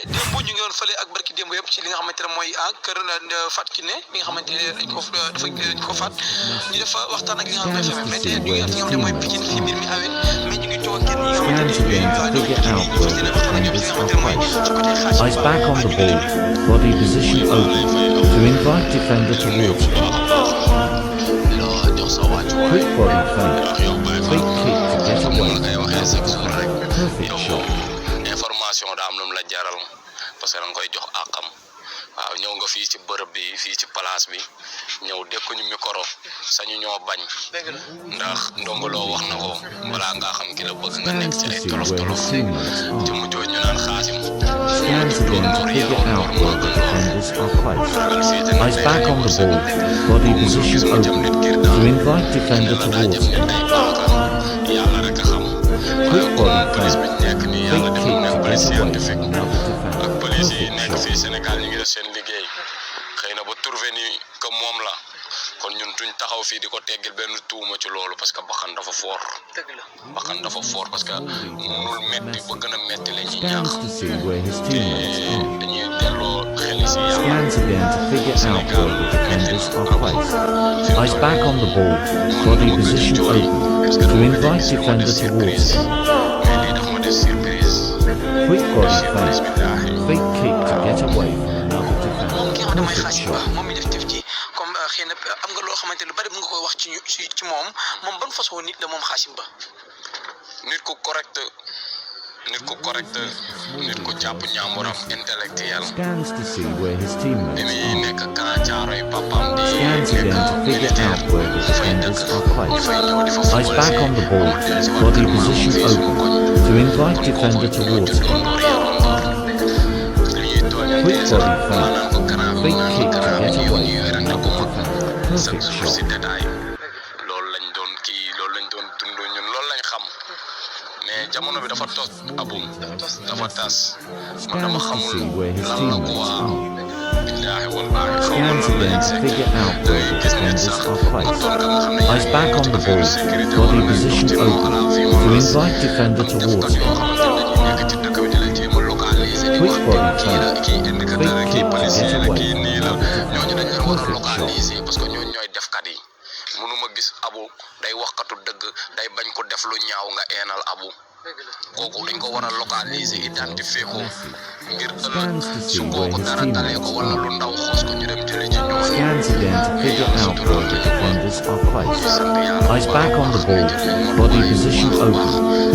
démb ñu ngi woon fële ak barki démb yëpp ci li nga xamante ne mooy kër Fatou Kiné mi nga xamante ne dañ ko faat ñu def waxtaan ak li nga xam ne mooy famille mais tey ñu ngi fi nga xam ne mooy Pikine fi mbir mi awee mais ñu ngi toog ak kenn ñi nga xamante ne ñooy Pikine yi ñu fas yéene waxtaan ak ñoom ci li nga xamante ne mooy ci côté xaas Eyes back on the ball, body position open, to invite defender towards you. Quick body feint, quick kick to get away. Perfect shot. Information daa am lu mu la jaral parce que da nga koy jox àqam waaw ñëw nga fii ci bërëb bi fii ci place bi ñëw dékkuñu micro sañu ñoo bañ ndax ndongoloo wax na ko balaa ngaa xam ki la bëgg nga nekk ci ay tolof tolof ci mujjoo ñu naan xaasim Hands again to figure out where the defenders are placed. Eyes back on the ball, body position open, to invite defender towards you. yàlla rek a xam Quick body police bi feint, nekk nii yàlla def mu nekk police scientifique another ak defender. police yi Perfect nekk shot. fii Sénégal ñu ngi def seen liggéey xëy na ba trouvé ni que moom la kon ñun duñ taxaw fii di ko teggil benn tuuma ci loolu parce que bakkan dafa foor bakkan dafa foor parce que mënul metti ba gën a metti la ñuy ñaax Scans to see where his te teammates are. dañuy delloo xel yi si yàlla Scans again to figure out where the defenders are placed. Eyes back on the ball, body position open, to invite defender towards you. mais lii daf ma def surprise Quick body feint, big kick to get away from another moom ki nga defender. xam ne mooy Perfect xaas ba shot. moom mi def jëf ji comme xëy na am nga loo xamante lu bari mu nga koy wax ci moom ban façon nit la moom xaasim ba nit ku correct nit ku jàpp ñaamuram intellectuel Scans to see where his teammates bi muy are. nekk Grand Thiaroye papam di Scans nekk again to figure militaire out where the mu fay defenders dëkk are ñu placed. fay ñëw di fa Eyes football back on the ball, mu del si waat body kër maamu position fii suñu open, koñ to invite kon defender kooku ñoo towards you. juddoondoor yaroondoor li ñuy tooñante Quick sax body feint, maanaam ko grand bi big naan kick to grand bi get ñu away ñuy from werante another ko mag defender. chaque Perfect jour si shot. détail loolu lañ doon dund ñun loolu lañ xam mais jamono bi dafa tos abum dafa tas man dama Scans to xamul see where his lan la teammates quoi are. billaahi wallaahi xaw ma Scans lan la again to exact figure out da where ngay the gis nit defenders sax are nga placed. toll ka nga xam ne yaa Eyes ngi back yëngu on ci the affaire ball, sécurité body wala ngay dox position ci non à open, la to violence invite defender am defkat towards yoo you. xamante ne dañuy nekk ci dëkk bi di la jéem a localiser di Quick wax body kii la feint, kii indicateur la big kii kick to policier get la away kii from nii la another ñooñu dañ defender. leen war a Perfect shot. localiser parce que ñooñu ñooy defkat yi mënuma gis abu day waxkatu dëgg day bañ ko def lu ñaaw nga eenal abu kooku dañ ko war a localiser identifier ko ngir ëllëg su kooku dara dalee ko wala lu ndaw xoos ko ñu dem jëli ci ñooñu Scans again to mais figure yàlla out sutural where the nañu ko defenders are ñuy placed. sant yàlla Eyes back on the ball, body position open,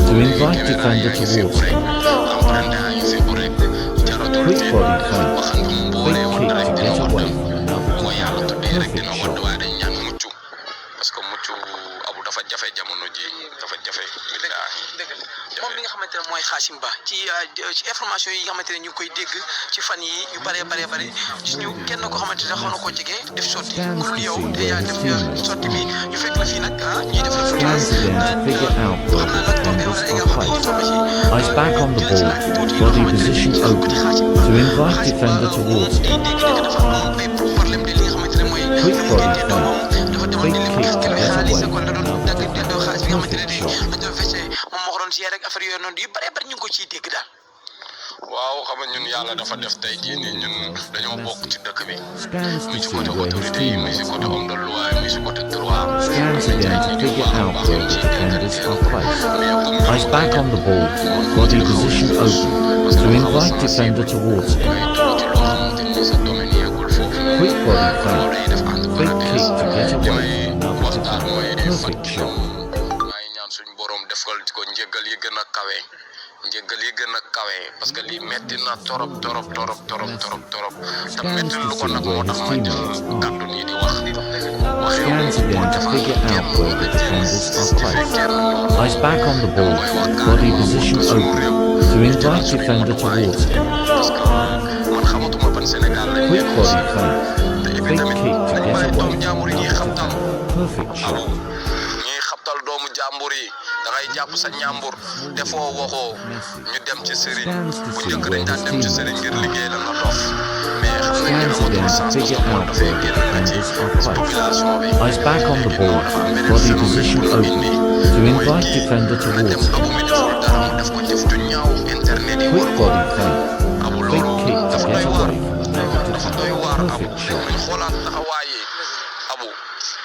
to invite defender towards you. emprunté yaa ngi fépp rek jaratul Quick tiit body feint, ba xam ne mu big boolee kick wadd rek to dina get wadd away from another bu ko yàlla defender. tuddee rek Perfect dina wadd shot. waaye dañ ñaan mucc parce que mucc abu dafa jafe jamono ji dafa jafe billaahi dëgg la moom li nga xamante ne mooy xaasim ba ci information yi nga xamante ne ñu ngi koy dégg ci fan yi yu bëree gis ñu kenn ko xamante ne xaw na koo jege def sotti ku dul yow te yaa def sotti bi ñu fekk la fii nag ñuy def Scans again to figure out where the defenders are placed. Eyes back on the ball, body position open, to invite defender towards you. Quick body feint, big kick to get away from another defender. Perfect shot. moom moo ko doon ziar rek affaire yooyu noonu yu bëree ñu ngi ko ciy dégg daal. waaw xam nga ñun yàlla dafa def tey jii nii ñun dañoo bokk ci dëkk bi Scans muy to ci see côté where his autorité yi muy ci teammates côté are. homme de loi muy ci côté droit Scans again to figure out where the defenders are placed. mais comme Eyes back on the ball, body position open, to invite defender towards you. ngay toll ci loo xamante ni sa domaine yeegul foofu Quick body loolu feint, day def entre big parenthèse kick to get li away may from another waxtaan mooy defender. fat Perfect shot. maa ngi ñaan suñu borom defal ko njëggal yi gën a kawe njëggal yi gën a kawe parce que lii metti na torop te metti lu ko nag moo tax ma jël kàddu nii di wax waxee Scans ko again to defal figure kenn out where the wala defenders are justifier placed. kenn noonu Eyes back on the ball, koy wax body carrément position pour que sunu open, réew to ñu invite jëlaat suñu defender matuwaay towards you. parce que man xamatuma ban Sénégal lañ Quick nekk body aussi feint, te et puis big tamit kick to nañ get bàyyi away doom from jàmbur yi ñuy another xabtal defender. Perfect shot. ñuy xabtal doomu jàmbur yi da ngay jàpp sa ñàmbur defoo waxoo ñu dem ci sëriñ bu njëkk dañ daan dem ci sëriñ ngir liggéey la nga dof mais xam nañ ne Scans amatul again to sens parce figure que boo out dafay where the génn nga ci defenders are placed. population bi Eyes back on the léegi ball, non dafa am beneen body phénomène position bu ñu open, indi to mooy invite kii defender na dem towards you. abu mi deful dara mu def ko jëf ju ñaaw internet yi Quick wër ko body feint, abu big loolu abu Perfect shot. nañ xoolaat taxawaaye abu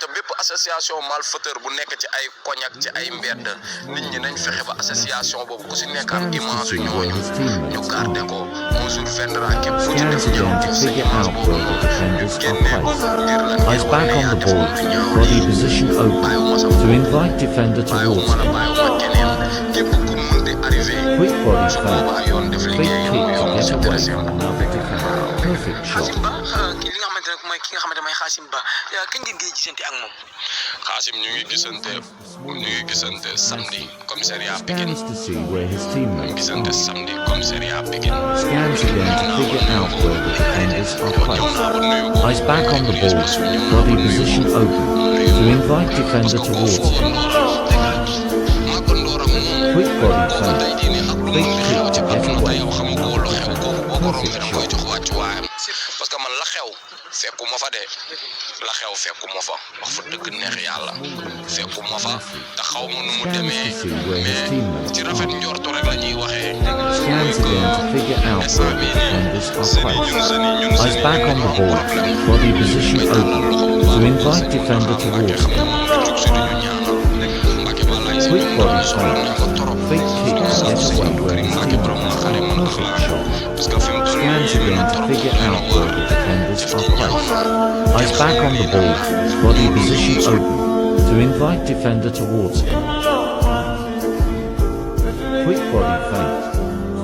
te bépp association malfaiteur bu nekk ci ay koñ ak ci ay mbedd nit ñi nañ fexe ba association boobu ku si nekk am image yu ñooñu ñu garder ko un jour viendra képp fu ci def Scans ñaaw again to ci sa figure image out boobu where the noonu ñu defenders are génnee ko placed. ngir lan Eyes ngeen back wane on yaa the defoon ball, lu ñaaw body lii position open bàyyiwuma sa to bopp invite defender towards bàyyiwuma la him. bàyyiwuma keneen képp ku munti arrivé Quick body su feint. boobaa yoon def Quick liggéeyam kick to yoon get c'est away très from simple. another defender. Perfect shot. Khassime Ba ki li nga xamante ne mooy ki nga xamante ne mooy Khassime Ba kañ ngeen di gisante ak moom. Khassime ñu ngi gisante samedi commissariat Pikine Scans to see where his ñu teammates gisante are. samedi commissariat Pikine Scans again to figure out where the defenders are placed. Eyes back on the ball, body position open to invite defender towards him. Quick body feint. Big kick to get away from another defender. Perfect shot. parce que man la xew fekkuma fa de la xew fekkuma fa wax fa dëgg neex yàlla fekkuma fa te xaw ma nu mu demee mais ci rafet njortu rek la ñuy waxee. Scans again to figure out where the defenders are placed. Eyes back on the ball, body position open to invite defender towards him. Quick body feint. Big kick to get away where his teammates are. Perfect shot. Scans again to figure out where the defenders are placed. Eyes back on the ball, body position open to invite defender towards him. Quick body feint.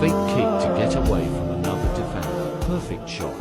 Fake kick to get away from another defender. Perfect shot.